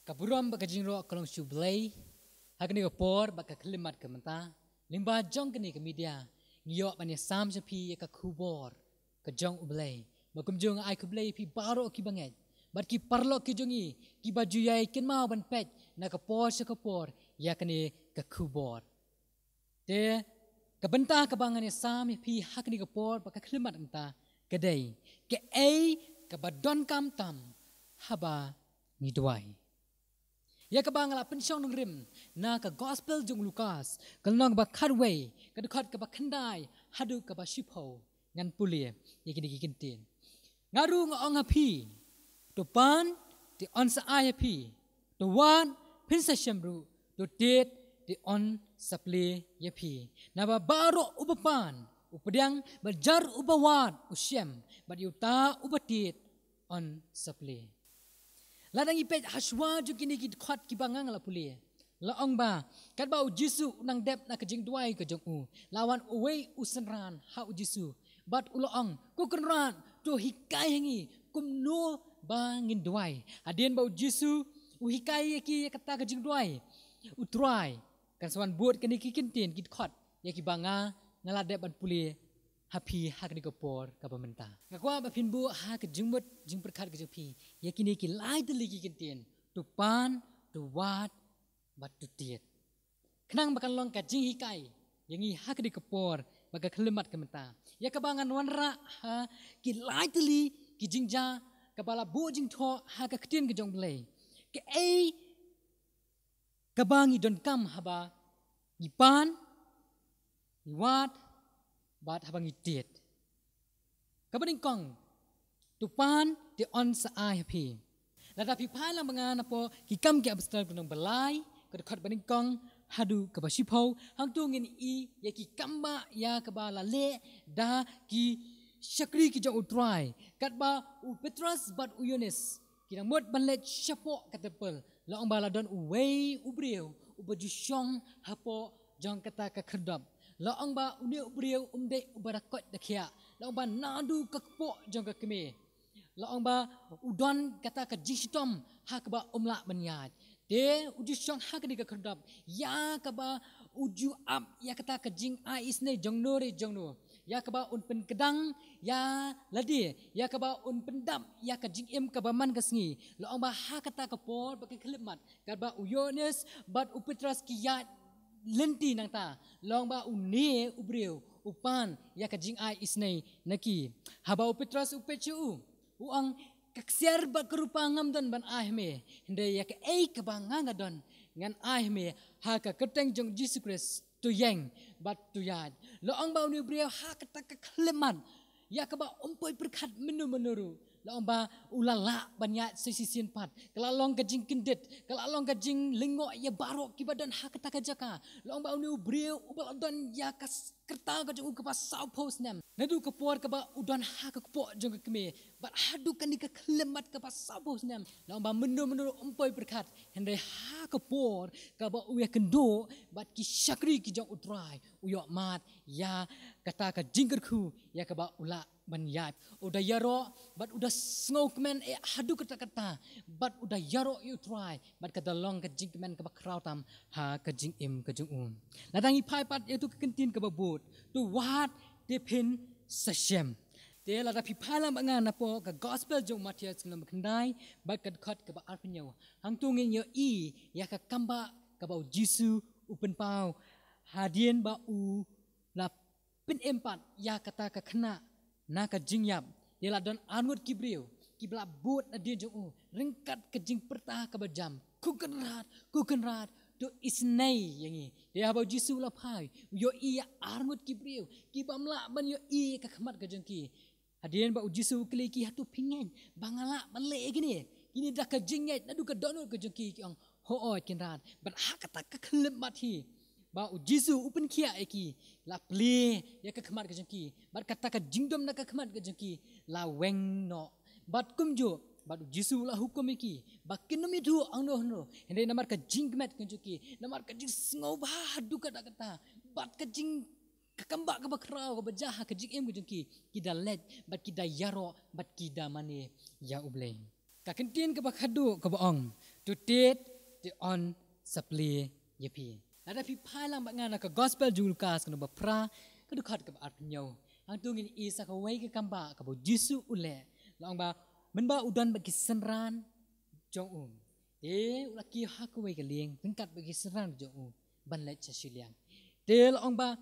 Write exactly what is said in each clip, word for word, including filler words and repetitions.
Ka burom bad ka jingïaroh ka long sha U Blei ha kane ka por bad ka khyllipmat ka mynta. Lyngba jong kane ka media ngi ïoh ban ïasam sha phi ïa ka khubor ka jong U Blei. Bad kumjuh nga ai khublei ïa phi baroh kiba ngeit bad ki paralok ki jong ngi kiba ju ïai kynmaw ban peit na ka por sha ka por ïa kane ka khubor. Te ka bynta kaba ngan ïasam ïa phi ha kane ka por bad ka khyllipmat mynta ka dei kaei kaba donkam tam haba ngi duwai. Ïa kaba nga la pynshong nongrim na ka Gospel jong u Lukas, ka lynnong ba khatwei, ka dkhot kaba khyndai haduh kaba shiphew. Ngan pule ïa kine ki kyntien. Nga ruh nga ong ha phi, to pan, te yn sa ai ha phi; to wad, phin sa shem ruh; to tied, te yn sa plie ïa phi. Naba baroh uba pan u pdiang, bad jar uba wad u shem, bad ïa uta uba tied yn sa plie. Lada ngi peit hashwa jong kine ki dkhot kiba nga la pule, la ong ba katba u Jisu u nang dep na ka jingduwai ka jong u, la wan uwei u synran ha u Jisu bad u la ong, Ko Kynrad, to hikai ha ngi kumno ba ngin duwai. Hadien ba u Jisu u hikai ïa ki ïa kata ka jingduwai, U Trai, kan sa wan bud kine ki kyntien ki dkhot ïa kiba nga nga la dep ban pule ha phi ha kane ka por kaba mynta. Nga kwah ba phin buh ha ka jingmut jingpyrkhat ka jong phi ïa kine ki lai tylli ki kyntien, to pan, to wad, bad to tied. Khnang ba kan long ka jinghikai ïa ngi ha kane ka por bad ka khyllipmat ka mynta, ïa kaba ngan wanrah ha ki lai tylli ki jingjia kaba la buh jingthoh ha ka Ktien ka jong U Blei. Kaei kaba ngi donkam haba ngi pan, ngi wad, bad haba ngi tied? Kaba nyngkong, to pan, te yn sa ai ha phi. Lada phi phai lang bad nga napoh Ki Kam ki Apostol, ka lynnong ba lai, ka dkhot ba nyngkong haduh kaba shiphew, hangto ngin ïohi ïa ki kam ba ïa kaba la leh da ki shakri ki jong U Trai. Katba u Petros bad u Ïoannis ki dang mut ban leit shapoh ka templ, la ong ba la don uwei u briew uba ju shong hapoh jong kata ka khyrdop. La ong ba une u briew um dei uba da koit da khiah. La ong ba naduh ka kpoh jong ka kmie, la ong ba u don kata ka jingshitom ha kaba um lah ban ïaid. Te u ju shong ha kane ka khyrdop ïa kaba u ju ap ïa kata ka jingai isynei jongno re jongno, ïa kaba un pynkdang ïa lade, ïa kaba un pyndap ïa ka jingim kaba man ka sngi. La ong ba ha kata ka por bad ka khyllipmat, katba u Ïoannis bad u Petros ki ïaid lynti nangta, la ong ba une u briew u pan ïa ka jingai isynei na ki. Haba u Petros u peit sha u, u ong, Ka ksiar bad ka rupa ngam don ban ai ha me, hynrei ïa kaei kaba nga nga don ngan ai ha me. Ha ka kyrteng jong Jisu Khrist, to ïeng bad to ïaid. La ong ba une u briew ha kata ka khyllipmat ïa kaba um poi pyrkhat mynno mynno ruh, la ong ba u la lah ban ïaid sa shisien pat. Ka la long ka jingkyndit, ka la long ka jinglyngngoh ïa baroh kiba don ha kata ka jaka. La ong ba une u briew uba la don ïa ka s-, ka rta ka jong u kaba sawphew snem, naduh ka por kaba u don ha ka kpoh jong ka kmie bad haduh kane ka khyllipmat kaba sawphew snem, la ong ba mynno mynno ruh um poi pyrkhat. Hynrei ha ka por kaba u ïakynduh bad ki shakri ki jong U Trai, u ïoh mad ïa kata ka jingkyrkhu ïa kaba u lah ban ïaid. U da ïaroh bad u da sngewkmen eh haduh katta katta, bad u da ïaroh ïa U Trai, bad ka da long ka jingkmen kaba khraw tam ha ka jingim ka jong u. Lada ngi phai pat ïa tu ka kyntien kaba bud, to wad, te phin sa shem. Te lada phi phai lang bad nga napoh ka Gospel jong u Mathaios, ka lynnong ba khyndai bad ka dkhot kaba arphew hynñiew, hangto ngin ïohi ïa ka kam ba kaba u Jisu u pynpaw hadien ba u la pynim pat ïa kata ka khynnah na ka jingïap. Te la don arngut ki briew kiba la bud nadien jong u ryngkat ka jingpyrta kaba jam, Ko Kynrad, Ko Kynrad, to isynei ïa ngi. Te haba u Jisu u la phai, u ïohi ïa arngut ki briew kiba ym lah ban ïohi ïa ka khmat ka jong ki. Hadien ba u Jisu u kylli ki, Hato phi ngeit ba nga lah ban leh ïa kine? Kine da ka jingngeit naduh ka dohnud ka jong ki ki ong, Hooid Kynrad. Bad ha kata ka khyllipmat hi ba u Jisu u pynkhiah ïa ki, la plie ïa ka khmat ka jong ki, bad kata ka jingdum na ka khmat ka jong ki la weng noh. Bad kumjuh bad u Jisu u la hukum ïa ki ba kin ym ïathuh hangno hangno, hynrei namar ka jingkmen ka jong ki, namar ka jingsngewbha haduh katta katta, bad ka jing ka kam ba kaba khraw kaba jia ha ka jingim ka jong ki, ki da leit bad ki da ïaroh bad ki da mane ïa U Blei. Ka kyntien kaba khadduh kaba ong, to tied, te yn sa plie ïa phi. Lada phi phai lang bad nga na ka gospel jong u Lukas, ka lynnong ba phra, ka dkhot kaba arphew. Hangto ngin ïohi sa kawei ka kambah kaba u Jisu u leh. La ong ba mynba u don bad ki synran jong u, te u la kiew ha kawei ka lieng ryngkat bad ki synran jong u ban leit sha shiliang. Te la ong ba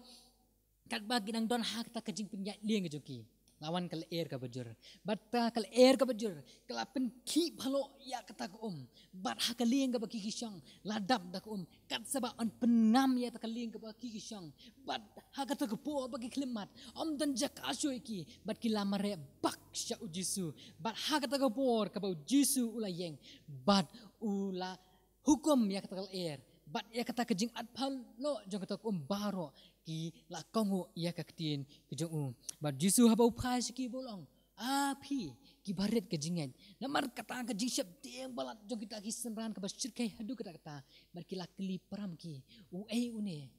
katba ki dang don ha kata ka jingpynïaid lieng ka jong ki, la wan ka lyer kaba jur. Bad kata ka lyer kaba jur ka la pynkhih bha noh ïa kata ka um. Bad ha ka lieng kaba ki ki shong la dap da ka um. Katba yn pynngam ïa kata ka lieng kaba ki ki shong. Bad ha kata ka por ba ki khlem mad, ym don jaka shuh ïa ki. Bad ki la mareh bak sha u Jisu. Bad ha kata ka por kaba u Jisu u la ïeng, bad u la hukum ïa kata ka lyer, bad ïa kata ka jingatpha noh jong kata ka um baroh, ki la kohnguh ïa ka ktien ka jong u. Bad u Jisu haba u phai sha ki, u la ong, a phi kiba rit ka jingngeit, namar kata ka jingsheptieng palat jong kita ki synran kaba shyrkhei haduh katta katta. Bad ki la kylli para ki, uei une,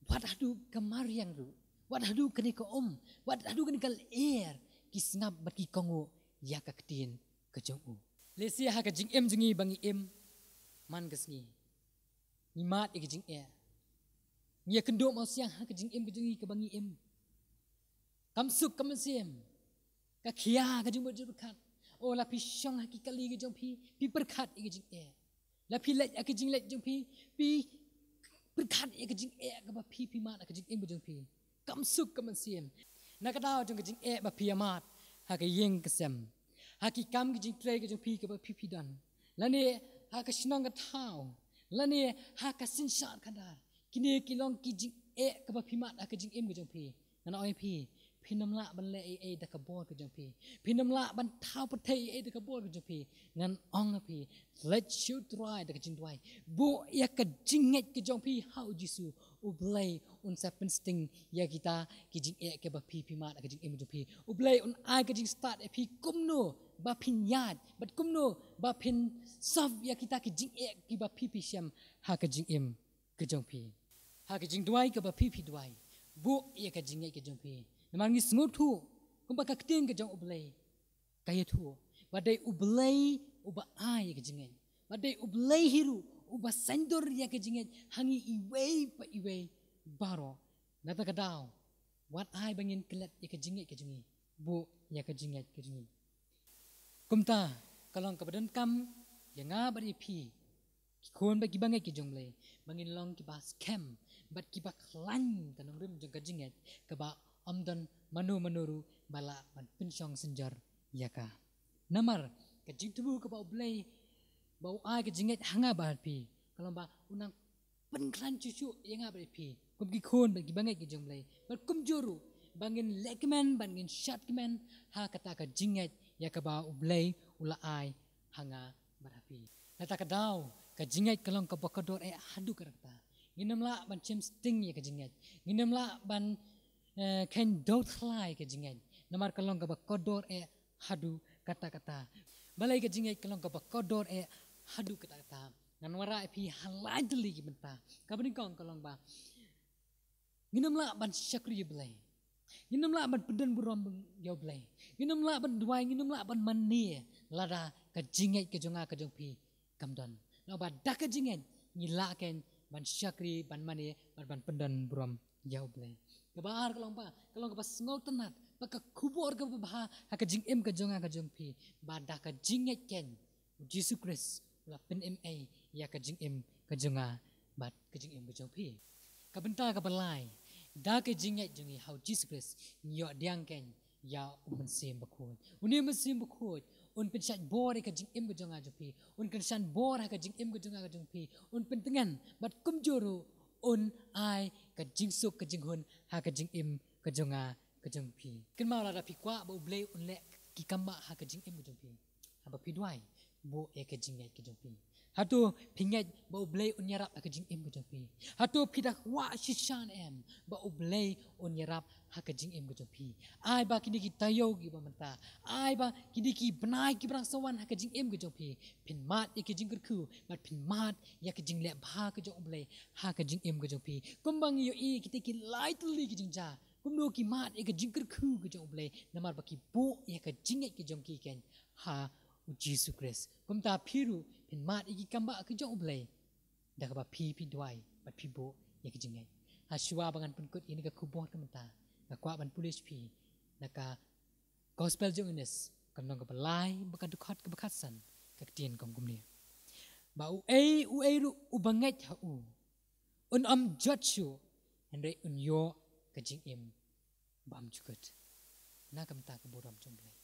wat haduh ka mariang ruh, wat haduh kane ka um, wat haduh kane ka lyer, ki sngap bad ki kohnguh ïa ka ktien ka jong u. Lehse ha ka jingim jong ngi ba ngi im man ka sngi, ngi mad ïa ka jingeh. Ngi ïakynduh mawsiang ha ka jingim ka jong ngi kaba ngi im. Kam suk kam mynsiem, ka khia ka jingbujur pyrkhat. O, la phi shong ha ki kali ka jong phi, phi pyrkhat ïa ka jingeh. La phi leit ha ka jingleit jong phi, phi pyrkhat ïa ka jingeh kaba phi phi mad ha ka jingim ka jong phi. Kam suk kam mynsiem na ka daw jong ka jingeh ba phi ïa mad ha ka ïing ka sem, ha ki kam ka jingtrei ka jong phi kaba phi phi don, lane ha ka shnong ka thaw, lane ha ka synshar khadar. Kine ki long ki jingeh kaba phi mad ha ka jingim ka jong phi. Ngan ong ïa phi, phin ym lah ban leh ei ei da ka bor ka jong phi. Phin ym lah ban thaw pyrthei ei ei da ka bor ka jong phi. Ngan ong ïa phi, leit sha u Trai da ka jingduwai. Buh ïa ka jingngeit ka jong phi ha u Jisu. U Blei un sa pynsting ïa kita ki jingeh kiba phi phi mad ha ka jingim ka jong phi. U Blei un ai ka jingstad ïa phi kumno ba phin ïaid, bad kumno ba phin solve ïa kita ki jingeh kiba phi phi shem ha ka jingim ka jong phi. Ha ka jingduwai kaba phi phi duwai, buh ïa ka jingngeit ka jong phi. Namar ngi sngewthuh kumba ka ktien ka jong U Blei ka ïathuh ba dei U Blei uba ai ïa ka jingngeit, ba dei U Blei hi ruh uba saiñdur ïa ka jingngeit ha ngi iwei pa iwei baroh. Nangta ka daw, wat ai ba ngin klet ïa ka jingngeit ka jong ngi, buh ïa ka jingngeit ka jong ngi. Kumta ka long kaba donkam ïa nga bad ïa phi, ki khun bad ki bangeit ki jong U Blei, ba ngin long kiba skhem bad kiba khlaiñ ka nongrim jong ka jingngeit, kaba ym don mano mano ruh ba lah ban pynshong synjor ïa ka. Namar ka jingthmu kaba U Blei ba u ai ka jingngeit ha nga bad phi, ka long ba u nang pynkhlaiñ shuh shuh ïa nga bad ïa phi kum ki khun bad ki bangeit ki jong U Blei. Bad kumjuh ruh ba ngin leh kmen, ba ngin shad kmen ha kata ka jingngeit ïa kaba U Blei u la ai ha nga bad ha phi. Nangta ka daw, ka jingngeit ka long kaba kordor eh haduh katta katta. Ngin ym lah ban shim sting ïa ka jingngeit. Ngin ym lah ban, eh, kheiñ dewthlai ka jingngeit. Namar ka long kaba kordor eh haduh katta katta. Balei ka jingngeit ka long kaba kordor eh haduh katta katta? Ngan wanrah ïa phi ha lai tylli ki bynta. Kaba nyngkong ka long ba ngin ym lah ban shakri ïa U Blei. Ngin ym lah ban pyndon burom ïa U Blei. Ngin ym lah ban duwai, ngin ym lah ban mane lada ka jingngeit ka jong nga ka jong phi kam don. Namar ba da ka jingngeit ngi lah keiñ ban shakri, ban mane bad ban pyndon burom ïa U Blei. Kaba ar ka long ba, ka long kaba sngewtynnat ba ka khubor kaba bha ha ka jingim ka jong nga ka jong phi, ba da ka jingngeit keiñ U Jisu Khrist u la pynim ei ïa ka jingim ka jong nga bad ka jingim ka jong phi. Ka bynta kaba lai, da ka jingngeit jong ngi ha U Jisu Khrist ngi ïoh pdiang keiñ ïa U Mynsiem Bakhuid. Une U Mynsiem Bakhuid un pynshait bor ïa ka jingim ka jong nga jong phi, un kyrshan bor ha ka jingim ka jong nga ka jong phi, un pyntngen bad kumjuh ruh un ai ka jingsuk ka jinghun ha ka jingim ka jong nga ka jong phi. Kynmaw, lada phi kwah ba U Blei un leh ki kambah ha ka jingim ka jong phi, haba phi duwai, buh ïa ka jingngeit ka jong phi. Hato phi ngeit ba U Blei un ïarap ha ka jingim ka jong phi? Hato phi da kwah shisha ne em ba U Blei un ïarap ha ka jingim ka jong phi? Ai ba kine ki taïew kiba mynta, ai ba kine ki bnai kiba dang sa wan ha ka jingim ka jong phi, phin mad ïa ka jingkyrkhu bad phin mad ïa ka jingleh bha ka jong U Blei ha ka jingim ka jong phi. Kumba ngi ïohi kita ki lai tylli ki jingjia, kumno ki mad ïa ka jingkyrkhu ka jong U Blei, namar ba ki buh ïa ka jingngeit ka jong ki keiñ ha Jisu Khrist. Kumta phi ruh phin mad ïa ki kambah ki jong U Blei da kaba phi phi duwai bad phi buh ïa ki jingngeit. Ha shuwa ba ngan pynkut ïa kane ka khubor ka mynta, nga kwah ban pule sha phi na ka Gospel jong u Ïoannis, ka lynnong kaba lai, bad ka dkhot kaba khatsan, ka ktien ka ong kumne: Ba uei uei ruh uba ngeit ha u, un ym jot shuh, hynrei un ïoh ka jingim bymjukut. Na ka bynta ka burom jong U Blei.